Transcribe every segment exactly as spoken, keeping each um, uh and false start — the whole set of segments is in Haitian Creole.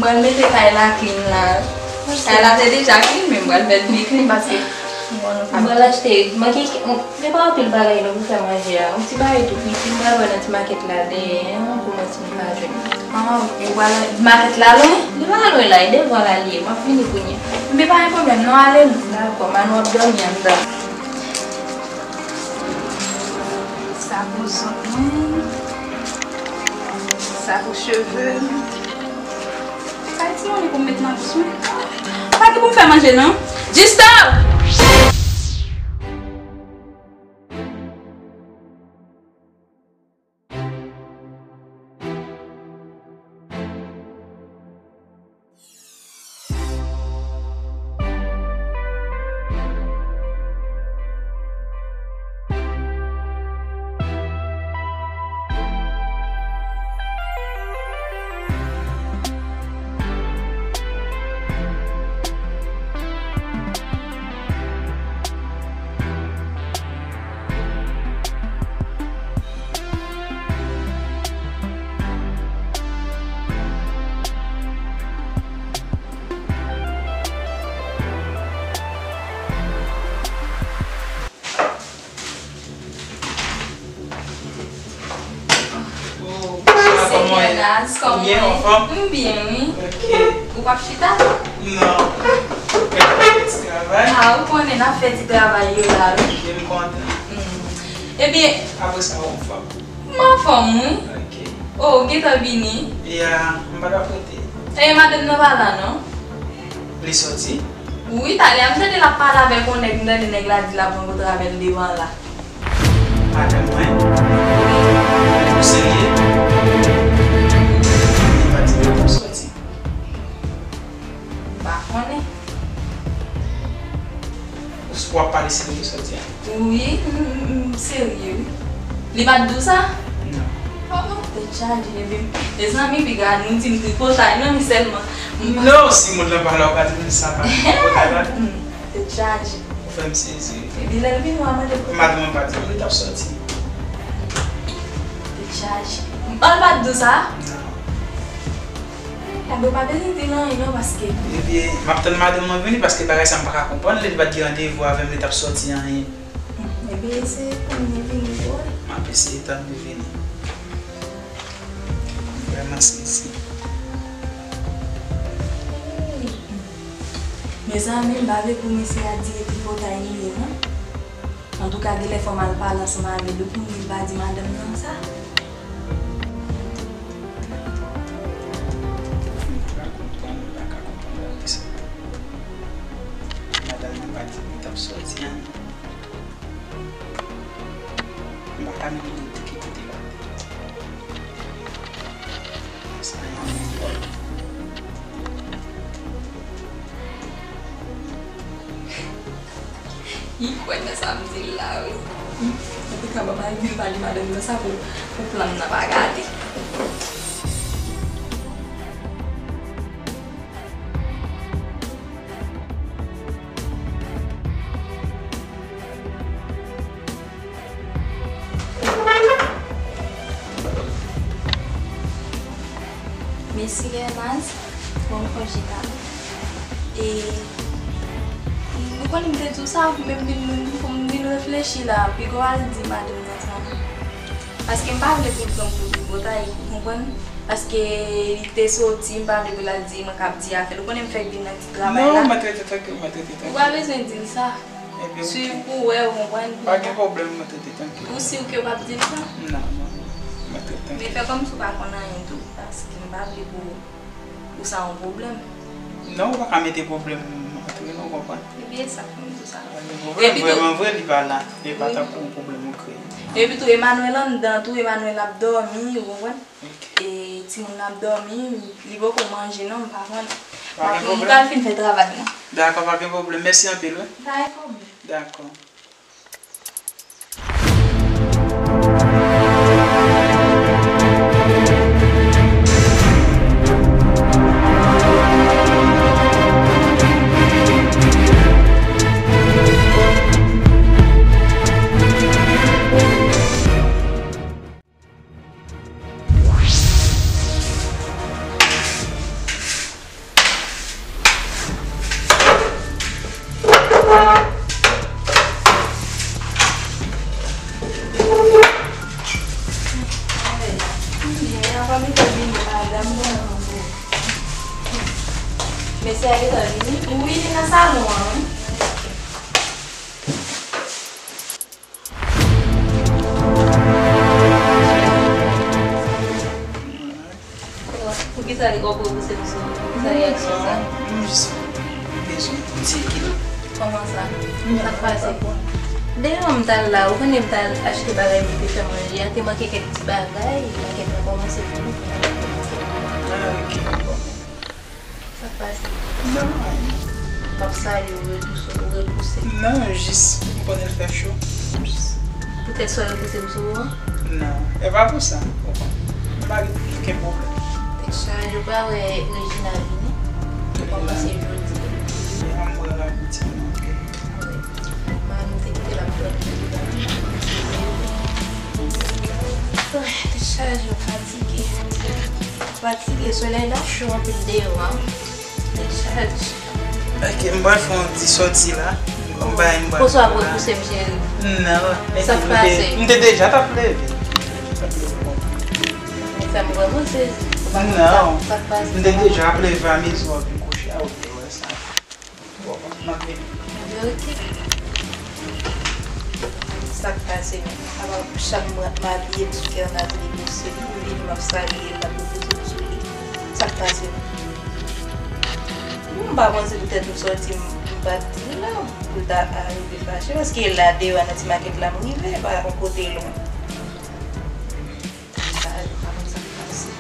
M pral mete kay la clean la. Kay la te deja clean, men m pral fè l pi clean paske m pral achte, manke, gen pa anpil bagay non pou fè manje a. Yon ti bagay tou piti, m pral wè nan ti makèt la dèyè an pou mwen si m ka jwenn. Ah, ok. Ou pral makèt la lwen? Li pa lwen la, e devan la li ye. M ap vini kounye a. Men pa gen pwoblèm non, ale nou. Dakò, Manou ap dòmi anndan. Sa pou zong mwen. Sa pou cheve m. Kay ti moni pou m met nan bous mwen. Pa gen pou m fè manje non. Jistò! Oh, bonswa, kòman w ye? Naz, kòman w ye? Ou byen, anfòm? M byen, wi. Ok. Ou p ap chita? Non. Fè ti travay. Ah, ou konnen n ap fè ti travay yo la, wi. Ok, m kontan. Mm. Ebyen, apre sa, ou anfòm? M anfòm, wi. Ok. Oh, ou gentan vini? Ya, m pa t ap rete. E madanm nan pa la, non? Li soti? Wi, talè a m tande l ap pale avèk yon nèg, m tande nèg la di l ap rankontre avè l devan la. Madanm mwen? Ou serye? Li pa di mwen pou soti. M pa konnen. Ou, w ap pale serye soti a? Wi, m, m, m serye, wi. Li pa t di w sa? Non. Oh, oh, tèt chaje, epi, mezanmi, piga nou di m tripotay, non, men sèlman. Non, si moun nan pa la, ou pa di m sa pa tripotay, pa. Hmm, tèt chaje. Ou fè m sezi. Epi lè l vin, w a mande pou. Madanm mwen pa di m li t ap soti. Tèt chaje. Oh, l pa t di w sa? Non. Ebyen, w pa bezwen di l anyen non, paske. Ebyen, m ap tann madanm mwen vini, paske bagay sa m pa ka konprann li, li pa t gen randevou avè m, li t ap soti anyen. Ebyen, eseye tann li vini pou wè. M ap eseye tann li vini. M vrèman sezi. Mezanmi, m pa vle pou mesye a di e tripotay li ye, non. Antouka, genlè fò m al pale ansanm avè l wi pou m di l pa di madanm nan sa. M pa ka konprann, m pa ka konprann bagay sa. Madanm nan pa di li t ap soti an. M pa ka menm doute ki kote l ap. Sa yon vòl. Li kwè nan sa m di l la, wi. Antouka, ban m al di l pa di madanm nan sa pou, pou plan m nan pa gate. Mesi Lènaz, bon konje pa. E, ou konnen m te di w sa, pou menm vin, pou m vin reflechi la, piga w al di madanm nan sa. Paske m pa vle pou l pran m pou tripotay, ou konprann? Paske li te soti, m pa vle pou l al di mwen k ap di afè l. Ou konnen m fèk vin nan ti travay la. Non, mèt rete trankil, mèt rete trankil. Ou pa bezwen di l sa. Ebyen, ok. Swiv pou w wè, ou konprann? Pa gen pwoblèm, mèt rete trankil. Ou si ke w p ap di l sa? Non, non, non. Mèt rete trankil. Men fè kòmsi w pa konn anyen tou, paske m pa vle pou, pou sa yon pwoblèm. Non, ou pa ka mete pwoblèm antre nou, ou konprann? Ebyen, sa k fè m di w sa. Pa gen pwoblèm, vrèman vre, li pa la. Li pa tankou yon pwoblèm ou kreye. Epi tou, Emmanuel anndan tou, Emmanuel ap dòmi, ou konprann? Ok. E timoun nan ap dòmi, li poko manje non, m pa konn. Pa gen pwoblèm. M pral fin fè travay mwen. Dakò, pa gen pwoblèm. Mèsi anpil, wi. Pa gen pwoblèm. Dakò. Poukisa li konprann se misye? Poukisa li aksyon sa? Non, m jis bezwen yon ti ekip. Kòman sa? Sa k pase? Deyò m t al la, ou konnen m t al achte bagay pou te fè manje a, te manke kèk ti bagay, makèt la kòmanse fini. Ah, ok, bon. Sa k pase? Non, anyen. M ap salye w, repouse, ou repouse. Non, jis, m konnen l fè cho. Jis. Poutèt sa w repouse m sou ou an? Non, e pa pou sa, ou konprann. M pa gen okenn pwoblèm. Tèt chaje, ou pa wè Regina vini? Li kòmanse jodi. Li anmwe la, pitit mwen, ok. Wi. Mwen, m te kite l ap dòmi. Tèt chaje, fatige. Fatige, solèy la cho anpil deyò a. Tèt chaje. Ok, m pral fè yon ti sòti la. M bay, m pral. Pou sa ap repouse m, cheri. Non, sa k pase? M te deja t ap leve. M te deja t ap leve, bon. Sa m vrèman sezi. Non. Sa k pase? M te deja ap leve a mezon an vin kouche a, ou te wè sa. Bon, m ap vini. Ebyen, ok. Sa k pase menm? Apa chak m mabiye m sou Kernaz li pou se li, m vini m ap salye l, l ap repoze m sou li. Sa k pase menm? M pa panse poutèt m sòti m, m pa t di l la pou l ta arive fache, paske la deyò a nan ti makèt la m rive, pa yon kote lwen. Sa, m pa konn sa k pase.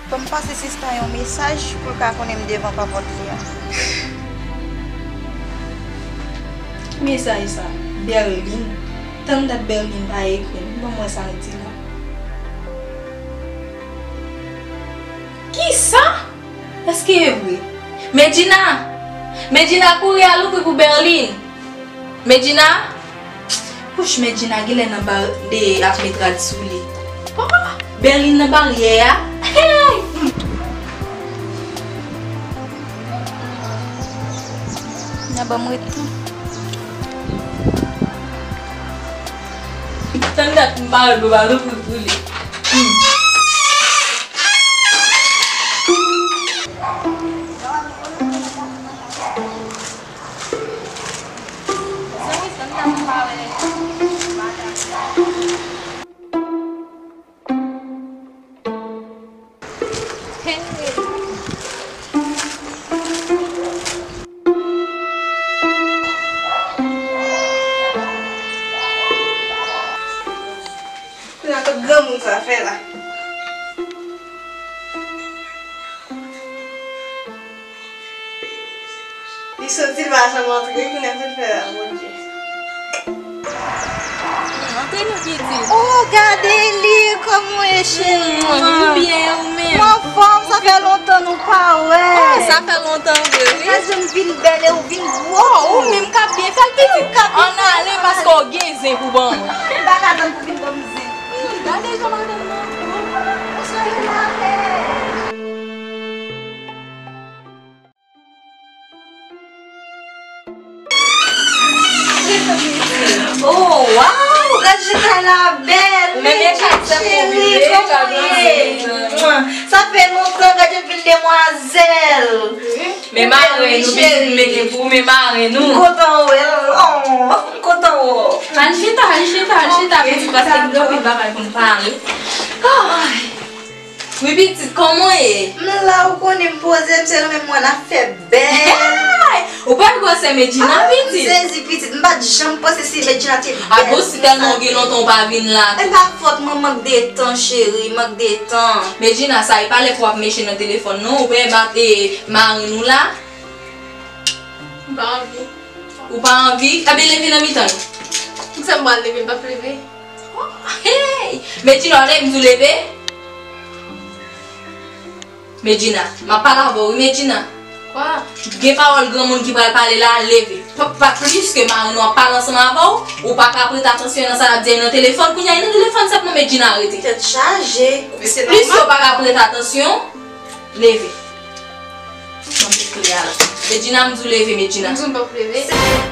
Ban m pase sista yon mesaj pou l ka konnen m devan papòt li a. Mesaj sa, Berline. Tann dat Berline pa ekri m. Ban m wè sa l di la. Kisa? Èske e vre? Medjina! Medjina, kouri al ouvri pou Berline! Medjina! Wouch, Medjina genlè nan ba-, de ap met rad sou li. Oh! Berline nan baryè a. Hey! Nan ban m ret tou. Tann dat m pale dlo pa louvri pou li. Kounye a, kot granmoun sa fè la? Li soti, l pa janm antre, kounye a, sa l fè la, Bondye? Antre non, pitit. Oh, gade li, kòman w ye, cheri? Mm, m byen, ou menm? M anfòm, sa fè lontan nou pa wè. Oh, sa fè lontan vre, wi. Gade jan m vin bèl e ou vin gwo. Oh, ou menm k ap byen fè l, pitit. Ann ale, paske w gen zen pou ban mwen. M pa ka tann pou vin ban m zen. Gade jan madanm nan gwo. Ou chanje la, bèl. Oh, waw, gad jan kay la bèl. Ou menm e chak sèm cheri, kòman w ye? Sa fè lontan, gad yon vil demwazèl. Men maren nou, pitit, m mete pou ou, men maren nou. M kontan wè l. Oh, m kontan wè w. Al chita, al chita, al chita, pitit, paske m gen anpil bagay pou n pale. Ay. Wi, pitit, kòman w ye? M la, ou konnen m poze m, se nou menm mwen ap fè bèl. Hey! Ou pa gwosè Medjina, pitit. M sezi pitit, m pa t janm panse si Medjina te A bon, si tèlman ou gen lontan ou pa vin la. E pa fòt mwen, mank de tan cheri, mank de tan. Medjina, sa e pa lè pou w ap meche nan telefòn non, ou pè bat e mari nou la. M pa anvi. Ou pa anvi? Ebyen leve nan mitan nou. Poukisa m pral leve, m p ap leve? Hey! Medjina, ou tande m di w leve? Medjina, m ap pale avè w wi Medjina. Kwa? Gen pawòl granmoun ki pral pale la, leve. Pa, pa plis ke mari nou ap pale ansanm avè w, ou pa ka prete atansyon nan sa l ap di nan telefòn, kounye a nan telefòn sèlman Medjina rete. Tèt chaje. Men se Plis ke w nòmal. Pa ka prete atansyon, leve. Ban m met kle a la. Medjina, m di w leve, Medjina. M di w m p ap leve.